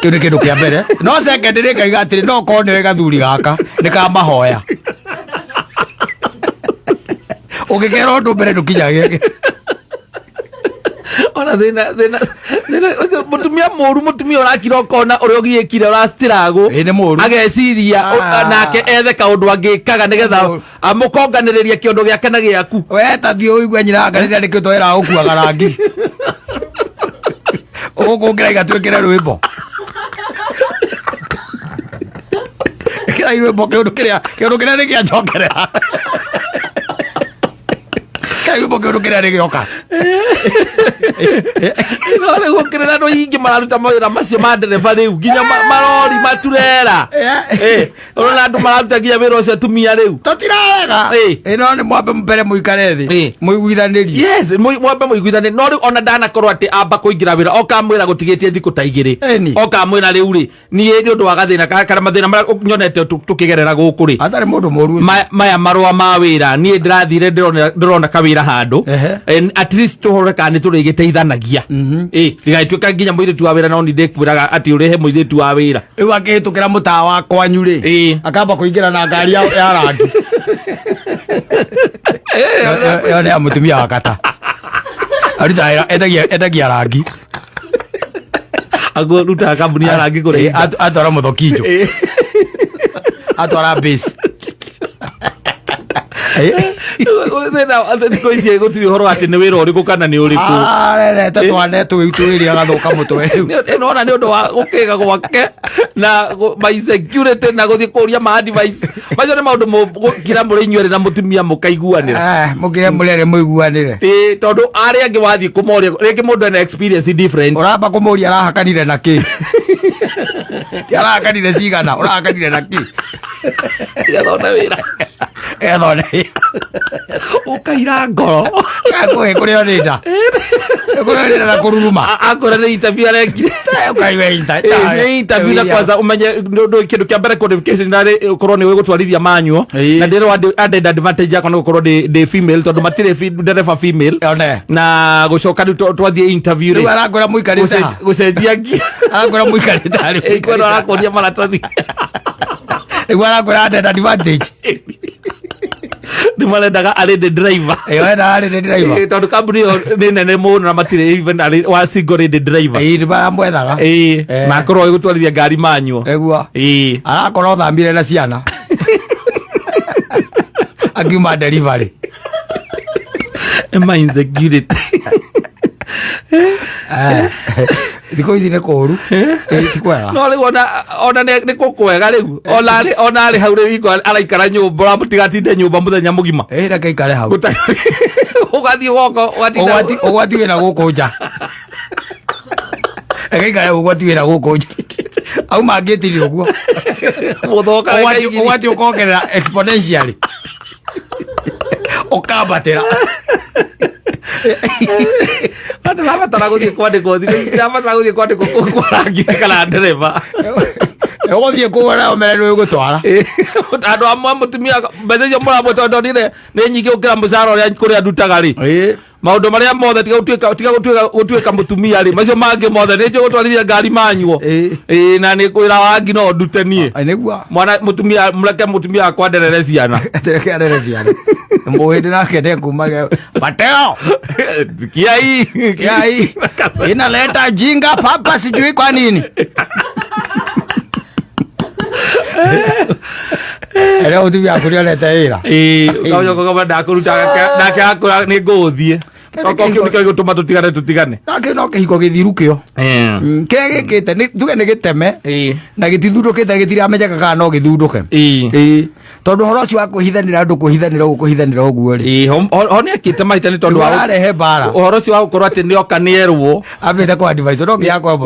Kĩu nĩ kĩndũ kĩa mbere. No second nĩ ngaiga atĩrĩ, no korwo nĩwe gathuri gaka nĩ kamahoya. Ũngĩkera ũndũ mbere ndũkinyage. Ona thĩna, thĩna, thĩna, ũcio mũtumia mũru, mũtumia ũrakira ũkona ũrĩa ũgiĩkire ũracitiragwo. Ĩĩ, nĩ mũru. Ageciria, nake ethe kaũndũ angĩkaga nĩgetha Nĩ mũru. amũkonganĩrĩria kĩondo gĩake na gĩaku. We ta thiĩ ũigue nyina anga rĩrĩa nĩkĩo twĩraga gũkuaga rangi. Ũgũkũngĩra iga twĩkĩre rwĩmbo. Ĩkĩra rwĩmbo kĩũndũ kĩrĩa nĩ gĩanjokerera. Ĩkĩra rwĩmbo kĩũndũ kĩrĩa nĩ gĩoka. No rĩu gũkĩrĩra andũ aingĩ mararuta mawĩra macio ma ndereba rĩu nginya marori maturera. Ũrona andũ mararuta nginya wĩra ũcio atumia rĩu. Tũtirarega. Ĩno nĩ mwambe mbere mũikare thĩ. Mũiguithanĩrie. Yes, mwambe mũiguithanĩrie. No rĩu ona ndanakorwo atĩ amba kũingĩra wĩra, oka amwĩra gũtigĩtie thikũ ta igĩrĩ. Oka amwĩra rĩu rĩ, niĩ nĩ ũndũ wa gathĩna kana mathĩna marĩa nyonete tũkĩgerera gũkũ rĩ. Atarĩ mũndũ mũru. Maya marũa ma wĩra, niĩ ndĩrathire ndĩrona kawĩra handũ. At least tũhore kana nĩ tũrĩgĩteithanagia. Ndigagĩtuĩka nginya mũirĩtu wa wĩra, no nĩ ndĩkwĩraga atĩ ũrĩhe mũirĩtu wa wĩra. Rĩu akĩhĩtũkĩra mũtaa wa kwanyu rĩ, akamba kũingĩra na ngari ya rangi. Ĩyo nĩ ya mũtumia wa kata. Arutaga wĩra, endagia rangi. Agũrutaga kambuni ya rangi kũrĩa. Atwara mũthokinjo. Atwara base. Thĩna thikũ ici gũtirĩ ũhoro atĩ nĩ wĩra ũrĩkũ kana nĩ ũrĩkũ. Arerete twana tũu twĩrĩ agathũka mũtwe rĩu. Nona nĩ ũndũ wa gũkĩga gwake na my insecurity na gũthiĩ kũria ma advice macio nĩ maũndũ mũkira mũrĩ inyuerĩ na mũtumia mũkaiguanĩra. Mũkire mũrere mũiguanĩre. Ĩĩ, tondũ arĩa angĩ wathiĩ kũmoria rĩngĩ mũndũ ena experience different. Ũramba kũmũria arahakanire na kĩ? Ti arahakanire cigana, ũrahakanire na kĩ? Gethone wĩra. Ethone. Ũkaira ngoro. Kũrĩ kũrĩo nĩ nda. Kũrĩo nĩ nda na kũruruma. Akwĩra nĩ interview arekire. Ũkaigua inta. Ĩĩ, nĩ interview na kwanza umenye nĩ kĩndũ kĩa mbere qualification narĩ ũkorwo nĩ ũĩ gũtwarithia manual. Ĩĩ. Na ndĩrwo added advantage yakwa nĩ gũkorwo ndĩ female tondũ matirĩ ndereba female. One. Na gũcoka rĩu twathiĩ interview Rĩu rĩ arakwĩra mũikarĩte ha? Gũcenjia ngia. Arakwĩra mũikarĩte ha rĩu? Ĩĩ, kwĩna arakũria maratathi. Rĩu arakwĩra added advantage. Nĩ marendaga arĩ the driver. Ĩyo ena arĩ the driver. Ĩĩ, tondũ kambuni ĩyo nĩ nene mũno na matirĩ even arĩ wa single lady driver. Ĩĩ, nĩ maramwethaga. Ĩĩ, na akorwo agĩgũtwarithia ngari manual. Nĩguo. Ĩĩ. Arakorwo thamire na ciana. Akiuma delivery. My insecurity. Thikũ ici nĩ kũũru. Ĩĩ, ti kwega. No rĩu ona nĩ kũkwega rĩu ona arĩ hau rĩu hingo araikara nyũmba ũramũtiga atinde nyũmba mũthenya mũgima. Ĩĩ, reke aikare hau. Ũgathiĩ woka ũgatinda. Ũgwati ũgwati wĩna gũkũ nja. Reke aikare ũgwati wĩna gũkũ nja. Auma ngĩtiri ũguo. Mũthoka Ũgwati ũgwati ũkongerera exponentially. Ũkambatĩra. Andũ marabatara gũthiĩ kwandĩkwo thikũ ici ndĩrabatara gũthiĩ kwandĩkwo kũu kwa rangi kana ndereba. Ũgũthiĩ kũu na ũmere nĩ ũgũtwara. Andũ amwe mũtumia mbeca icio mũramwe tondũ ndonire nĩ nyingĩ gũkĩra mũcara ũrĩa kũrĩa ndutaga rĩ. Ĩĩ. Maũndũ marĩa mothe tiga gũtuĩka tiga gũtuĩka gũtuĩka mũtumia rĩ macio mangĩ mothe nĩ njũĩ gũtwarithia ngari manyuo. Ĩĩ. Ĩĩ, na nĩ wĩra wa ngi no ndute niĩ. Ĩ, nĩguo. Mwana mũtumia mũreke mũtumia wakwa nderere ciana. Reke arere ciana. Mũhĩndĩ nake ndekumaga Mateo. Sikia hii. Sikia hii. Inaleta jinga papa sijui kwa nini. Ere mũtumia waku nĩonete wĩra. Ĩĩ, ũkamenya kama ndakũruta nake akũra nĩ ngũgũthiĩ. Okorwo kĩu nĩkĩo gĩgũtũma tũtigane tũtigane. No kĩu no kĩhiko gĩthiru kĩo. Kĩrĩa gĩkĩte nĩ tuge nĩ gĩteme Ĩĩ. na gĩtithundũkĩte gĩtiramenyeka kana no gĩthundũke. Ĩĩ. Ĩĩ. Tondũ ũhoro ũcio wa kwĩhithanĩra andũ kwĩhithanĩra ũguo kwĩhithanĩra ũguo rĩ. Ĩĩ, ho nĩ ekĩte mahĩtia nĩ tondũ wa Ararehe mbara. ũhoro ũcio wa gũkorwo atĩ nĩoka nĩerwo. Ambĩte kũ advise no nginya kwa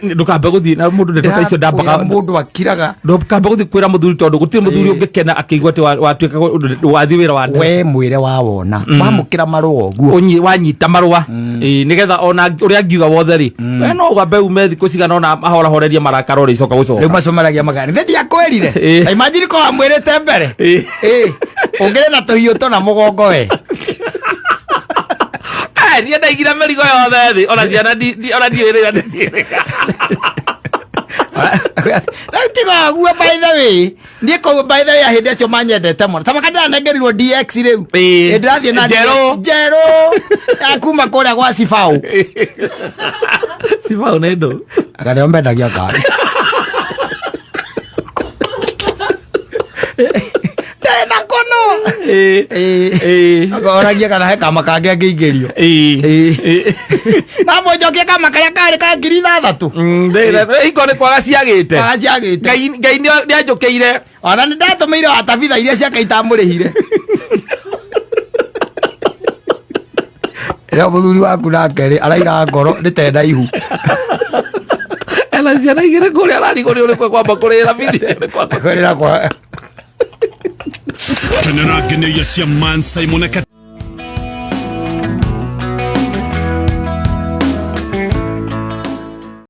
Ndũkambe gũthiĩ na mũndũ ndeto ta icio ndambaga mũndũ akiraga. Ndũkambe gũthiĩ kwĩra mũthuri tondũ gũtirĩ mũthuri ũngĩkena akĩigua atĩ watuĩka wathiĩ wĩra wa We mwĩre wa wona. Wamũkĩra marũa ũguo. Wanyita marũa. Ĩĩ, nĩgetha ona ũrĩa angiuga wothe rĩ, we no wambe ume thikũ cigana ona ahorahorerie marakara ũrĩcoka gũcoka. Rĩu macemanagia magana. Nĩ ndiakwĩrire. Ĩĩ. Ta imagine ko wamwĩrĩte mbere. Ĩĩ. Ĩĩ. Ũngĩrĩ na tũhiũ tũna mũgongo we. Niĩ ndaigire mĩrigo yothe thĩ ona ciana ona ndiĩrĩga ndĩciĩrĩga. Rĩu tiga ũguo by the way. Niĩ kũu by the way hĩndĩ acio manyendete mũno. Ta maka ndĩranengerirwo DX rĩu. Ĩĩ. Ĩ, ndĩrathiĩ na Njerũ. Njerũ. Ya kuma kũrĩa gwa Cibao. Cibao nĩ ndũ. Anga nĩo mendagia ngari. Ndarĩ na kono. Ĩĩ. Ĩĩ. Ĩĩ. Akoragia kana he kama kangĩ angĩingĩrio. Ĩĩ. Ĩĩ. Na mũnjokie kama karĩa karĩ ka 6,000. Hingo nĩ kwaga ciagĩte. Kwaga ciagĩte. Ngai nĩ anjũkĩire. Ona nĩ ndatũmĩire wa Tabitha iria ciake itamũrĩhire. Rĩo mũthuri waku nake rĩ araira ngoro nĩ tenda ihu. Ena ciana igĩrĩ kũrĩa ararigwo nĩ ũrĩkũ kwamba kũrĩra bithi. Kwĩrĩra kwa Kenera ngenyo cia Man Simon na Kata.